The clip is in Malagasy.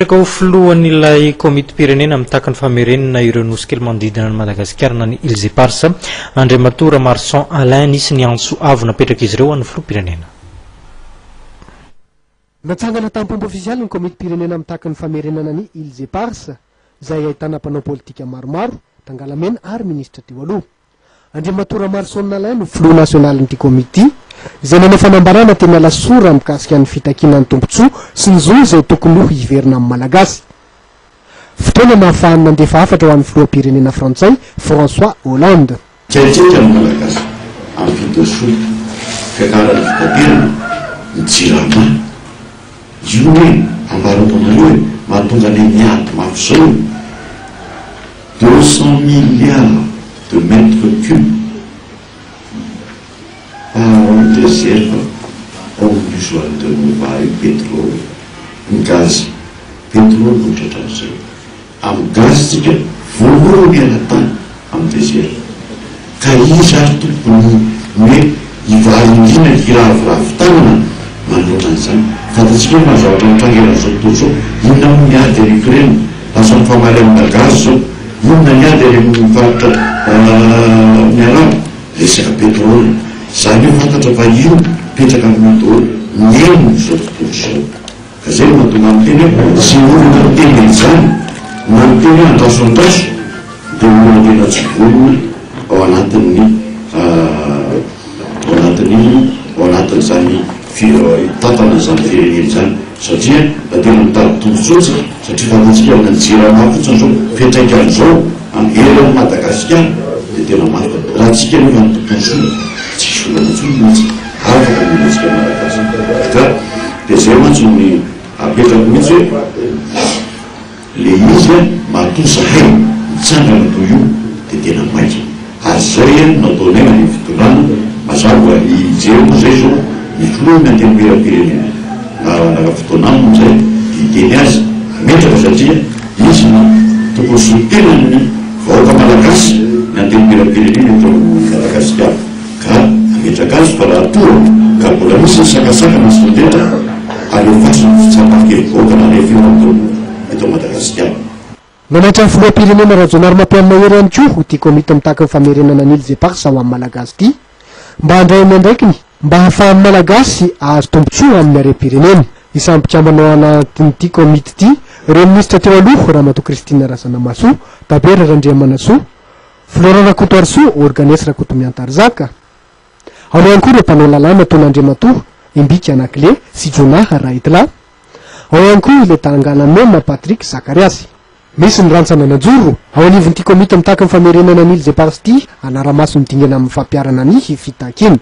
Napetraka ho filohan'ilay komitim-pirenena mitaky ny famerenana ireo nosy kely manodidina an'i Madagasikara na ny Îles Éparses, Andriamatoa Ramarison Alain. Nisy ny antso avo napetrak'izy ireo ho an'ny filoham-pirenena. Natsangana tamim-pomba ofisialy ny komitim-pirenena mitaky ny famerenana ny Îles Éparses, izay ahitana mpanao politika maromaro, tangalamena ary minisitra teo aloha. Andriamatoa Ramarison Alain no filoha nasionalin'ity komity ity, izay nanao fanambarana teny Alasora mikasika ny fitakiana ny tombontsoa sy ny zo izay tokony ho hiverina amin'ny Malagasy. Fotoana nahafahany nandefa hafatra ho an'ny filoham-pirenena frantsay François Hollande. Tsaitsaitra ny Malagasy amin'ny fidorosoana, fiakaran'ny fitaterana, ny jirama. Io hoe ambarako anareo e, mahatonga anay miady mafy zao e. 200 milliards de mètres cubes par an de réserve ao amin'io Joan de Nova io pétrole, ny gaz, pétrole no tratran'izay. Amin'ny gaz tsika voalohany eran-tany amin'ny réserve. Ka iza ary tompoko ny ny hoe hivaringina hiraviravy tanana manoloana an'izany? Fantatsika hoe maha-zavatra mitranga eran'izao tontolo izao, inona moa ny ady any Ukraine? Lasa mifamaly amina gaz izao. Inona ny ady any amin'ny faritra amin'ny arabo? Resaka pétrole. Izany hoe fantatra fa io mipetraka amin'io daholo ny henon'izao tontolo izao. Ka izay no mahatonga ahy miteny hoe tsy ny olona miteny an'izany na miteny hoe andraso andraso dia olona tena tsy vonona ao anatin'ny ao anatin'ny ao anatin'izany hitantana an'izany firenena izany satria raha tena mitady tombontsoa tsika satria fantatsika na ny jirama fotsiny izao fiantraikan'izao eran'i Madagasikara dia tena mafy raha tsika nefa ny tompon'ny soa tsisy olana intsony mihitsy afaka ny antsika Malagasy ka dia izay mantsy ny apetrako mihitsy hoe Le izy an, matoa zahay mitsangana toy io dia tena maika. Ary zay an no ataonay any amin'ny fitondrana, mazava hijery moa zay zao ny filoha ny antenimierampirenena na naka fotoana aminy zay dia hiteny azy hametraka satria izy no tokony solontenan'ny vahoaka malagasy ny antenimierampirenena eto Madagasikara ka hametraka azy fa raha toa ka mbola misy ny sakasakana sy ny rehetra alefaso ny fitsapan-kevi-bahoaka na référendum eto Madagasikara. Nanaitra ny filoham-pirenena Rajaonarimampianina Hery ihany koa ity komity mitaky ny famerenana ny Îles Éparses ho an'ny Malagasy ity mba handray ny andraikiny mba hahafahan'ny Malagasy hahazo tombontsoa amin'ny harem-pirenena. Isan'ny mpikambana ao anatin'ity komity ity ireo minisitra teo aloha Ramatoa Christine Razanamahasoa, Tabera Randriamanasoa, Florent Rakotoarisoa, Organès Rakotomiantarizaka. Ao ihany koa ireo mpanao lalàna toa an'Andriamatoa Imbiki Anaclet sy Jonah Raetilahy. Ao ihany koa ilay Tangalamena Patrick Zakariasy. Misy ny rantsana najoro ao anivon'ity komity mitaky ny famerenana ny Îles Éparses ity hanara-maso ny dingana amin'ny fampiharana ny fitakiana.